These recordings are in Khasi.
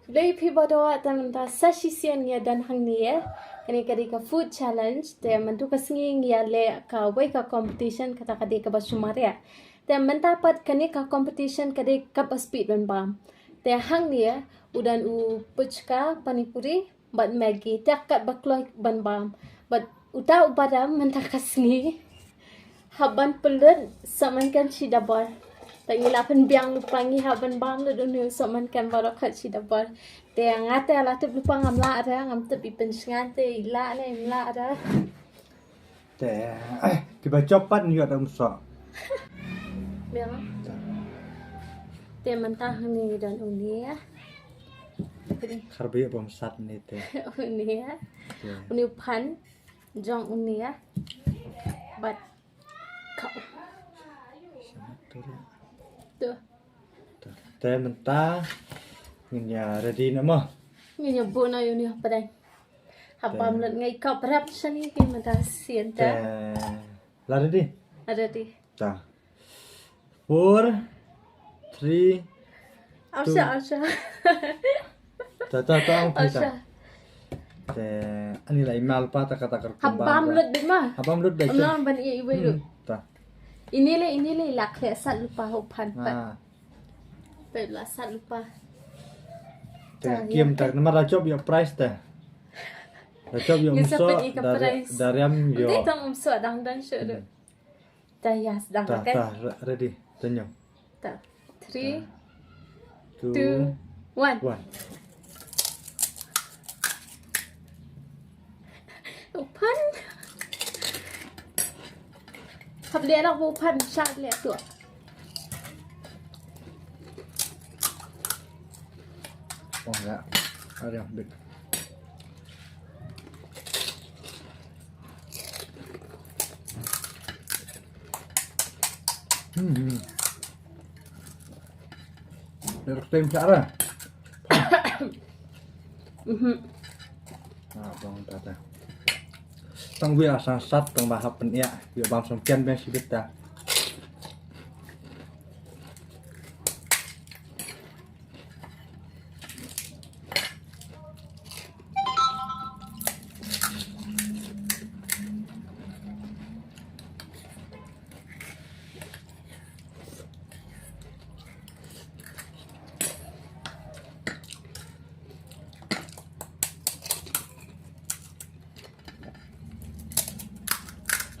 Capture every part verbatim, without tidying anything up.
Khublei phi baroh, te mynta sa shisien ngi ïa don hangne. Kane ka dei ka food challenge, te mynta ka sngi ngi ïa leh kawei ka competition, kata ka dei kaba sumar ïa. Te mynta pat kane ka competition ka dei kaba speed ban bam. Te hangne u don u puchka, pani puri bad Maggi, te katba kloi ban bam. Bad uta u ba don mynta ka sngi hap ban pynlut sohmynken shi dabor. Te ngi la pynbiang lypa, ngi hap ban bam lut une u sohmynken baroh khoit shi dabor. Te nga te la tip lypa ngam lah re, ngam tip i pynshngaiñ te i lah ne im lah re. Te kiba jop pat ngi ïoh da um soh. Biang. Te mynta hangne don une ïa. Khar ba ïoh bam sat ne te. Une ïa. Te. Une u phan jong une ïa. Bad kau. Tu. Te mynta ngin ïa ready na mo. Ngin ïa buh na une hapdeng. Hap bam lut ngi kop rap shane ki mynta sien te. Te la ready? Ready. Ta. Four, three, Asha, two. Asha. Ta, ta, ta, ang Asha. Te ani la imal pa ta kata kar. Hap bam lut dei ma. Hap bam lut dei. Am long ban ïa iwei lut. Hmm, ta. Ini le, ini le la khleh sat lypa u phan pat. Ah. Pep la sat lypa. Te ta, kim ya, ta, namar la jop ïa prize te. La jop ïa um soh, da, da riam ïa. Te tang um soh dang dang shuh. Hmm. Ta, ya, sdang, ta, okay? Ta, re-, ready. Tanyam. Ta. Three, ta, two, two, one. One. U phan. Hap leh lah u phan, sha leh tu. Oh, ya. Ada yang big. Hmm, hmm. Dak tem cara. Mhm. Ah, bang tata. Tang wia sang sat tang ba hap pynïa. Wia bam sang kian ben sibit ta.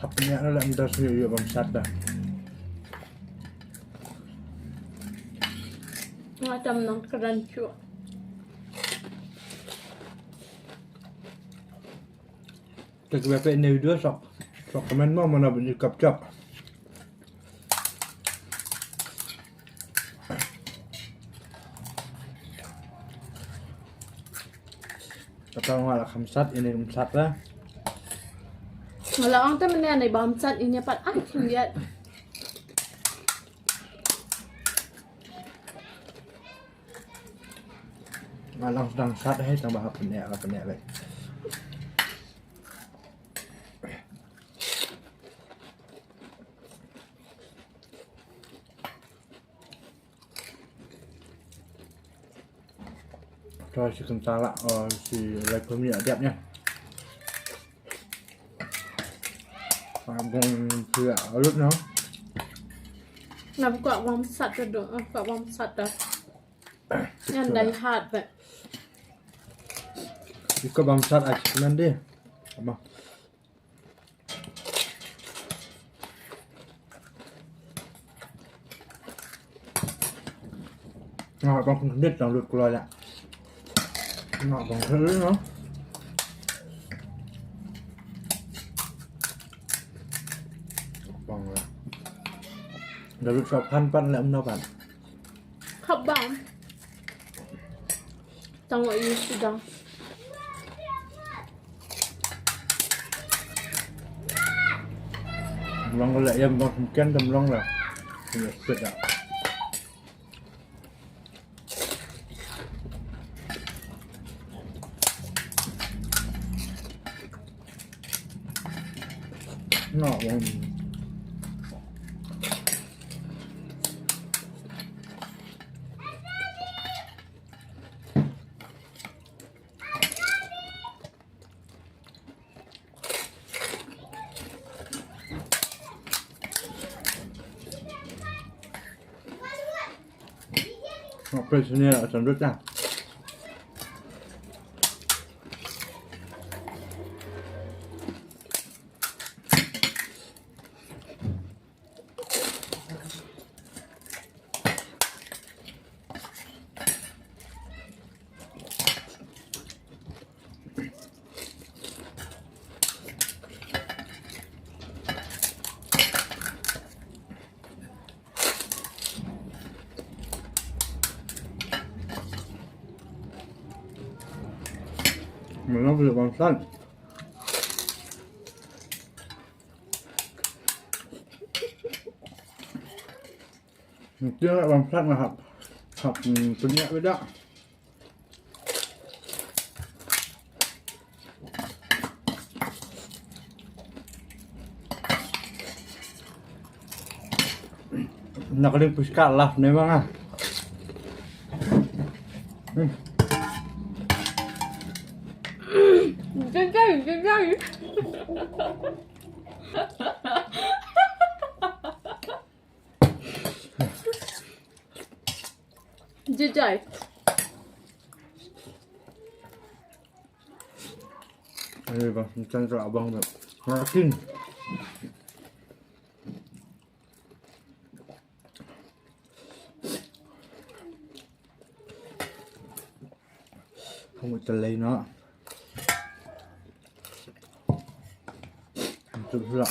Hap pynïa na lem da shu ïoh bam sat da. Nga tam nang kren shuh. Te kiba peit ïa ine i video sok, sok comment mo mano ba ngi kap kap. Kata nga la kham sat, ine kham sat la. Nga la ong te mynne ine bam sat, ine pat ai kham ïat. Nga la ong sdang sat hi, tang ba hap pynïa, hap pynïa leh. To shi kynta la, oh, shi lai pynmih ïa dep ïa. Bong phi lut no. Ngam kwah bam sat da do, kwah bam sat da. Ngan dai hat ba. Iko bam sat ai man de. Ama. Nga bang khyndiat tang lut kloi la. Nga bang khyndiat no. Bang la. Da lut sop phan pan la um no pan. Khap bang. Tang wa yu sida. Mlong la yam bang ken dam long la. Yu sida. No, um. Nga peit sini la sandwich ah. Mana boleh bangsat. Mesti nak bangsat nak hap. Hap, hmm, penyak beda. Nak ling puska lah memang ah. Hmm. Jajai, jajai. Jajai. Eh, bang, macam tu abang tu. Makin. Kamu telai nak. Untuk pula.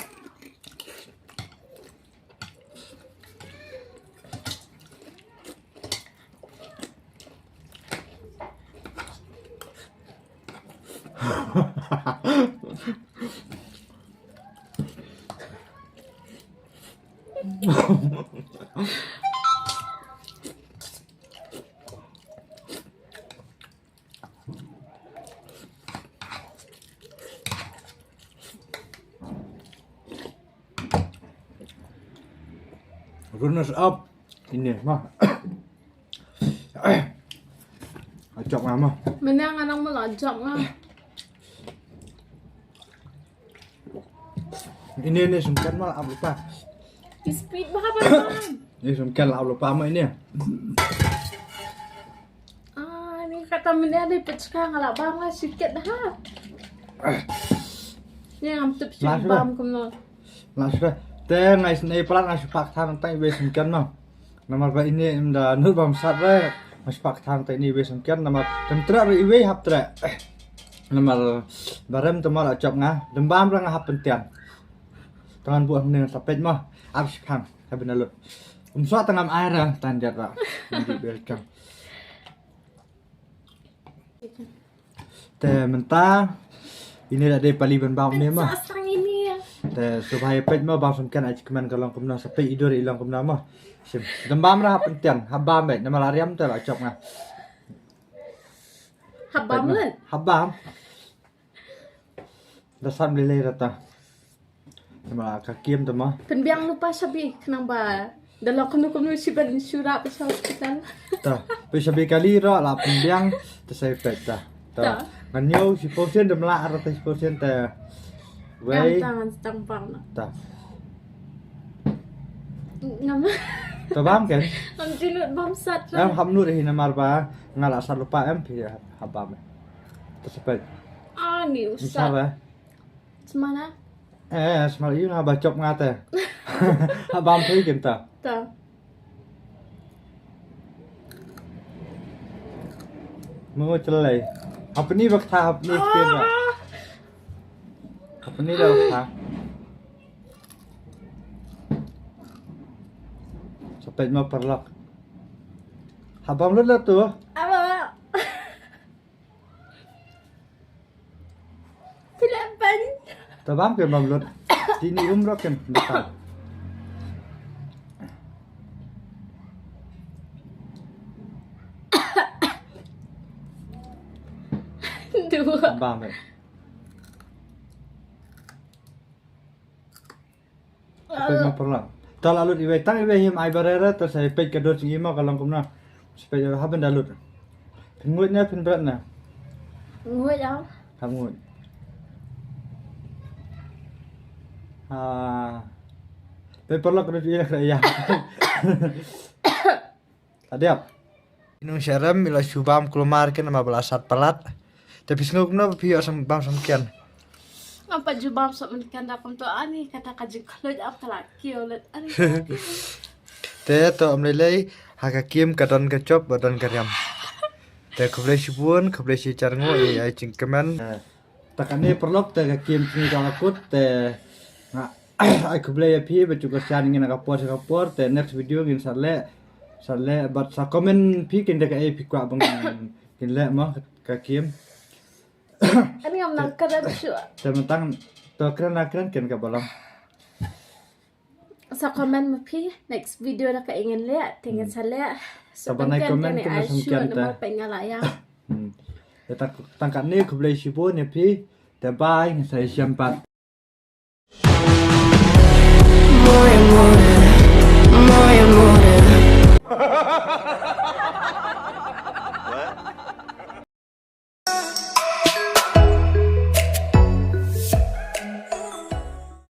Runners up. Ini mah. Ajak mama. Menang anang mula ajak mah. Ini, ini sungkan ma la ap lypa. Ki speed bha ban. Ini sungkan la ap lypa ma ini. Ah, ni kata mynne dei pyrshah nga la bam nga shikit ha. Ni ngam tip shu bam kumno. La shu. Te nga isynei palat nga shu pak than tang iwei sungkan ma. Namar ba ini ym da nud bam sat re. Nga shu pak than tang ini iwei sungkan namar tang treh re iwei hap treh. Namar barem te ma la jop nga. Dembam re nga hap pyntian. Tangan buh hangne sa peit ma. Ap shiphang. Ka bin da lut. Um sa tang ngam ai re tan jat ra. Ngi bel kam. Te mynta ini da dei pali ban bam ne ma. Sa sang ini ya. Te subhai peit ma bam sumkan ai kmen ka long kumna sa peit idur i long kumna ma. Sim. Dembam ra hap pyntian, hap bam beit, nama la riam te la jop nga. Hap bam len. Hap bam. Da san lei lei rata. Nama ka kiem te ma. Pynbiang lypa shabi khnang ba da lok kumno kumno shi ban shu rah pisa hospital. Ta, pisa shabi kali ro la pynbiang te sai peit ta. Ta. Ta. Ngan ñiew shiphew sien te mla ar te shiphew sien te. Wei. Tang tang tang pang na. Ta. Ngam. Ta bam ken? Ngam jinut bam sat. Em hap nut hi namar ba nga la sat lypa em phi hap bam. Ta sai peit. Ah, ni usah. Sat eh. Smana? Eh, smana yu na ba jop nga te. Hap bam phi ken ta. Ta. Mo chelai. Hapni bak tha hapni skin ba. Hapni da bak tha. Sa peit ma paralok. Hap bam lut la tu. Aba. Pila ban. Ta bam ke bam lut. Tini um rok ken. Dua. Bam eh. Peit ma paralok. Ta la lut iwei tang iwei him ai barere ta sa peit ka dur jingim ka long kumna. Sa peit hap ban da lut. Phin nguid ne phin bret ne. Nguid ah. Hap nguid. Ah. Peit paralok ka dur jingim ka ya. Adiap. Inung sharem ilo shubam kulmar ken ma bala sat palat. Te phi sngew kumno phi ïoh sam bam sam ken. Apa jubam sok men kan da kum to ani kata ka jingkhluit ap kala kiolet ani. Te to am lei lei ha ka kiem ka don ka chop ba don ka riam. Te khublei shibun khublei shi char ngo ai ai jingkmen. Ta kane paralok te ka kiem kini ka la kut te nga ai khublei ïa phi ba ju ka shan ngin ka por sa ka por te next video ngin sa leh sa leh bad sa comment phi kin da ka ai phi kwah ba ngin leh mo ka kiem. Ani ngam nang kada shu. Te mentang to kren la kren ken ka balang. Sa comment ma phi next video da ka ingen leh te ngin sa leh. Sa ban ai comment ken ai sam ken ta. Pengala ya. Hmm. Te tang tang kane khublei shibun ïa phi. Te bye ngin sa ïashem pat. Moje more, moje more.